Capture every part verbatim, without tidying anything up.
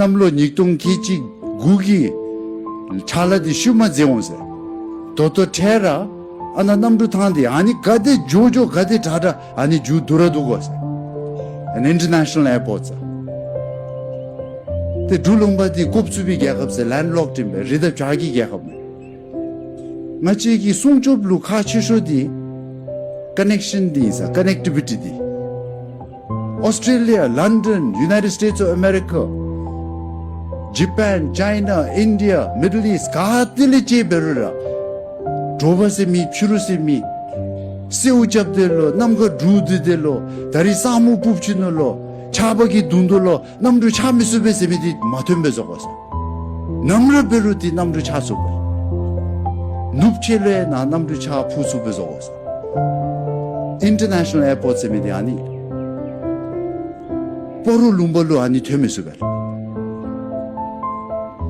གནམ་ལོ་ཉིས་སྟོང་ཁལ་གཅིག་དགུ་གི་ཕྱག་ལཱ་འདི་ཤུལ་མ་མཛད་འོང་ཟེར། ད་ལྟོ་འཕྲལ་ར་ཨ་ནཱ་གནམ་གྲུ་ཐང་འདི་ཨ་ནི་ག་དེ་མགྱོགས་མགྱོགས་ག་དེ་དྲག་དྲག་ཨ་ནི་མཇུག་བསྡུ་ར་བསྡུ་དགོ་ཟེར། An international airport ཟེར། ཏེ་འབྲུག་ལུང་པ་འདི་ཀོབ་ཚུགས་པའི་རྒྱལ་ཁབ་ཟེར། ལེནཌ་ལོཀཌ་ཨིན་པས། རི་དང་བྱག་གི་རྒྱལ་ཁབ་མས། ང་བཅས་ཀྱི་སྲུང་སྐྱོབ་ལུ་ཁག་ཆེ་ཤོས་འདི་ཀ་ནེག་ཤཱན་འདི་ཨིན་ཟེར། ཀ་ནེག་ཊི་བི་ཊི་འདི། ཨོསི་ཊྲེ་ལི་ཡ། ལཱན་ཌཱན། ཡུ་ནའི་ཊེཌ་སི་ཊེཊ་ཨོཕ་ཨ་མེ་རི་ཀ། ཇ་པཱན། ཅའི་ན། ཨིན་ཌི་ཡ། མིཌལ་ཨིསཊ། ག་ཏེ་ལས་ཅིག་འབད་རུང་ར་དྲོ་པ་ཟེར་མེད། ཕྱི་རུ་ཟེར་མེད། སེརཝ་རྐྱབ་དེས་ལོ། གནམ་ཁར་འབྲུག་ལྡིར་དེས་ལོ། ད་རིས་ས་སྨུག་སྤུབས་ཅི་ནུག་ལོ། ཆརཔ་གིས་བརྡུང་དོ་ལོ། གནམ་གྲུ་ཆགས་མི་ཚུགས་པས་ཟེར་མི་འདི་མ་ཐོན་པའི་བཟོ་དགོ་ཟེར། ནམ་ར་འབད་རུང་འདི་གནམ་གྲུ་ཆགས་ཚུགས་པས། ནུབ་ཕྱེད་ལས་ནཱ་གནམ་གྲུ་ཆགས་འཕུར་ཚུགས་པའི་བཟོ་དགོ་ཟེར། ཨིན་ཊར་ནེ་ཤ་ནཱལ་ཨེར་པོརཊ་ཟེར་མི་འདི་ཨ་ནི། སྤ་རོ་ལུང་པ་ལུ་ཨ་ནི་ཐོན་མི་ཚུགས་པས།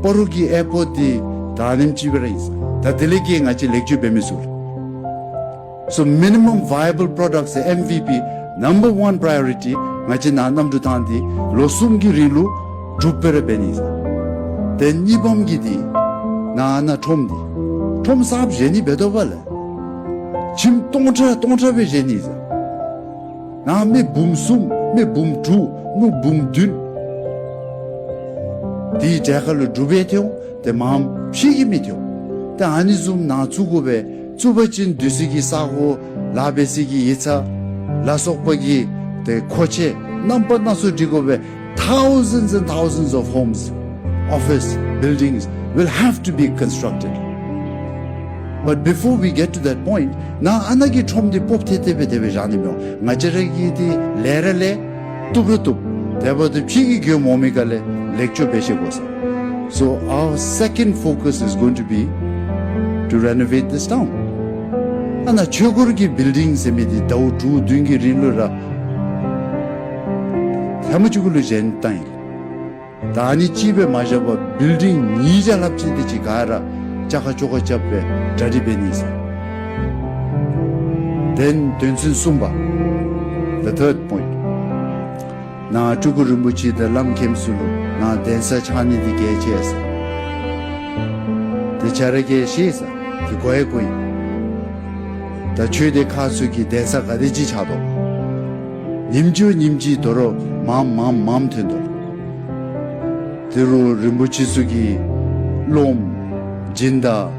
སྤ་རོ་གི་ཨེར་པོརཊ་འདི་ད་ཨ་ནེམ་ཅིག་སྦེ་ར་ཨིན་ཟེར། ད་དེ་ལས་ཀྱི་ང་བཅས་ལེགས་བཅོས་འབད་མི་ཚུགས། So minimum viable product ཟེར་ཨེམ་ཝི་པི་number one priority ང་བཅས་ནཱ་གནམ་གྲུ་ཐང་འདི་ལོ་གསུམ་གྱི་རིང་ལུ་གྲུབ་སྦེ་ར་འབད་ནི་ཟེར། ཏེ་གཉིས་པམ་གྱི་འདི་ནཱ་ནཱ་ཁྲོམ་འདི་ཁྲོམ་གསརཔ་བཞེངས་ནི་འབད་དོ་བ་ལས་ཁྱིམ་སྟོང་ཕྲག་སྟོང་ཕྲག་སྦེ་བཞེངས་ནི་ཟེར། ནཱ་མི་འབུམ་གསུམ་མི་འབུམ་དྲུག་མི་འབུམ་བདུན་འདི་གྲལ་ཁར་ལུ་གྲུབ་སྦེ་ཐོན་འོང་། ཏེ་མངམ་ཕྱི་གི་མི་ཐོན་འོང་། ཏེ་ཨ་ནི་བཟུམ་ནཱ་བཙུགས་དགོ་པས། བཙུགས་པ་ཅིན་སྡོད་ས་གི་ས་གོ་ལཱ་འབད་ས་གི་ཡིག་ཚང་ལ་སོགས་པ་གི་ཏེ་མཁོ་ཆས་རྣམ་པ་སྣ་ཚོགས་སྒྲིག་དགོ་པས། Thousands and thousands of homes, office buildings will have to be constructed. But before we get to that point, ནཱ་ཨ་ནཱ་གི་ཁྲོམ་འདི་སྤོབས་ཐེ་ཐེ་སྦེ་དེ་སྦེ་བཞག་ནི་མི་འོང་། ང་བཅས་ར་གིས་འདི་ལས་ར་ལས་བཏུབ་ར་བཏུབ། དེ་འབདཝ་ད་ཕྱི་གི་མགྱོནམ་འོང་མི་ག་ལས་ལེགས་བཅོས་འབད་ཤེས་དགོ་ཟེར། So our second focus is going to be to renovate this town. ཨ་ནཱ་ཆོས་འཁོར་གྱི་བིལ་ཌིང་ཟེར་མི་འདི་ཟླཝ་དྲུག་བདུན་གྱི་རིང་ལུ་ར་ཧེ་མ་ཅིག་གུ་ལུ་བཞེངས་བཏང་ཡི། ད་ཨ་ནི་ཅིག་སྦེ་མ་བཞག་པར་བིལ་ཌིང་ཉིས་བརྒྱ་ལྷགཔ་ཅིག་འདི་ཅིག་ག་ར་བཅག་ཁ་བཅོ་ཁ་རྐྱབ་སྦེ་གྲ་སྒྲིག་འབད་ནི་ཟེར། Then དོན་ཚན་གསུམ་པ། The third point. ནཱ་སྤྲུལ་སྐུ་རིན་པོ་ཆེ་དང་བླམ་མཁནམ་ཚུ་ལུ་ནཱ་གདན་ས་ཆགས་ནི་འདི་གལ་ཆེ་ཟེར། ཏེ་ཆ་ར་གིས་ཤེས་ས་འདི་གོ་ཡང་གོ་ཡི། ད་ཆོས་སྡེ་ཁག་ཚུ་གི་གདན་ས་ག་དེ་ཅིག་ཆགས་དོ། ཉིནམ་གཅིག་ཉིནམ་གཅིག་དོ་རུང་མངམ་མངམ་མངམ་ཐོན་དོ། དེ་རུང་རིན་པོ་ཆེ་ཚུ་གི་སློབམ་སྦྱིན་བདག་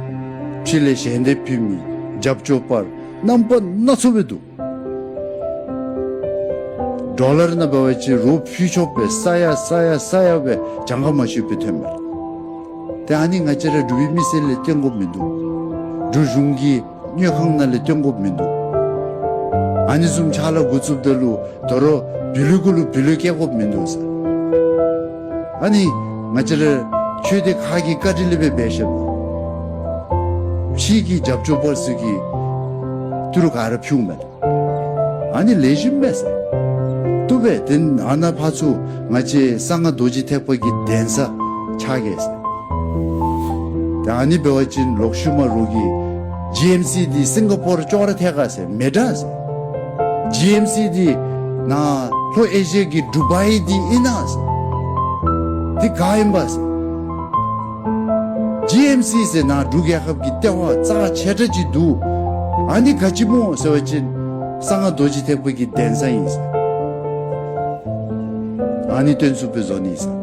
ཕྱི་ལས་ཞལ་འདེབས་ཕུལ་མི་རྒྱབ་སྐྱོར་པ་རྣམ་པ་སྣ་ཚོགས་སྦེ་འདུག། ཌོ་ལར་ནང་འབད་བ་ཅིན་རོགས་ཕུལ་ཆོག་པས། ས་ཡ་ས་ཡ་ས་ཡ་སྦེ་གྱངས་ཁ་མ་ཆོདཔ་སྦེ་ཐོནམ་མས། ཏེ་ཨ་ནི་ང་བཅས་ར་འབྲུག་པའི་མི་སེར་ལས་བཏོན་དགོཔ་མིན་འདུག། འབྲུག་གཞུང་གི་དངུལ་ཁང་ནང་ལས་བཏོན་དགོཔ་མིན་འདུག། ཨ་ནི་བཟུམ་ཕྱག་ལཱ་འགོ་བཙུགསཔ་ད་ལུ་དོ་རུང་བུ་ལོན་གུ་ལུ་བུ་ལོན་བཀལ་དགོཔ་མིན་འདུག་ཟེར། ཨ་ནི་ང་བཅས་ར་ཆོས་སྡེ་ཁག་གི་བཀའ་དྲིན་ལས་སྦེ་འབད་ཤེསཔ། ཕྱི་གི་རྒྱབ་སྐྱོར་པ་ཚུ་གིས་ཏི་རུ་ག་ར་ཕུལཝ་མས། ཨ་ནི་ལེགས་ཤོམ་མས་ཟེར། བཏུབ་པས། ཏེ་ཨ་ནཱ་ཕར་ཚུར་ང་བཅས་གསང་སྔགས་རྡོ་རྗེ་ཐེག་པ་གི་གདན་ས་ཆགས་གེ་ཟེར། ཏེ་ཨ་ནི་འབད་བ་ཅིན་ལོག་ཤུལ་མ་རོགས་ཀྱིས་ཇི་ཨེམ་སི་འདི་སིང་ག་པོར་ཅོག་ར་འཐད་ག་ཟེར་མེད་དྲགས་ཟེར། ཇི་ཨེམ་སི་འདི་ནཱ་ལྷོ་ཨེ་ཤི་ཡ་གི་ཌུ་བཱའི་འདི་ཨིན་ན་ཟེར། འདི་ག་ཨིན་པས་ཟེར། ཇི་ཨེམ་སི་ཟེར་ནཱ་འབྲུག་རྒྱལ་ཁབ་ཀྱི་ལྟེ་བ་རྩ་ཆེ་དྲགས་ཅིག་འདུག། ཨ་ནི་ག་ཅི་སྨོ་ཟེར་བ་ཅིན་གསང་སྔགས་རྡོ་རྗེ་ཐེག་པ་གི་གདན་ས་ཨིན་ཟེར། ཨ་ནི་སྟོན་ཚུགསཔ་སྦེ་བཟོ་ནི་ཟེར།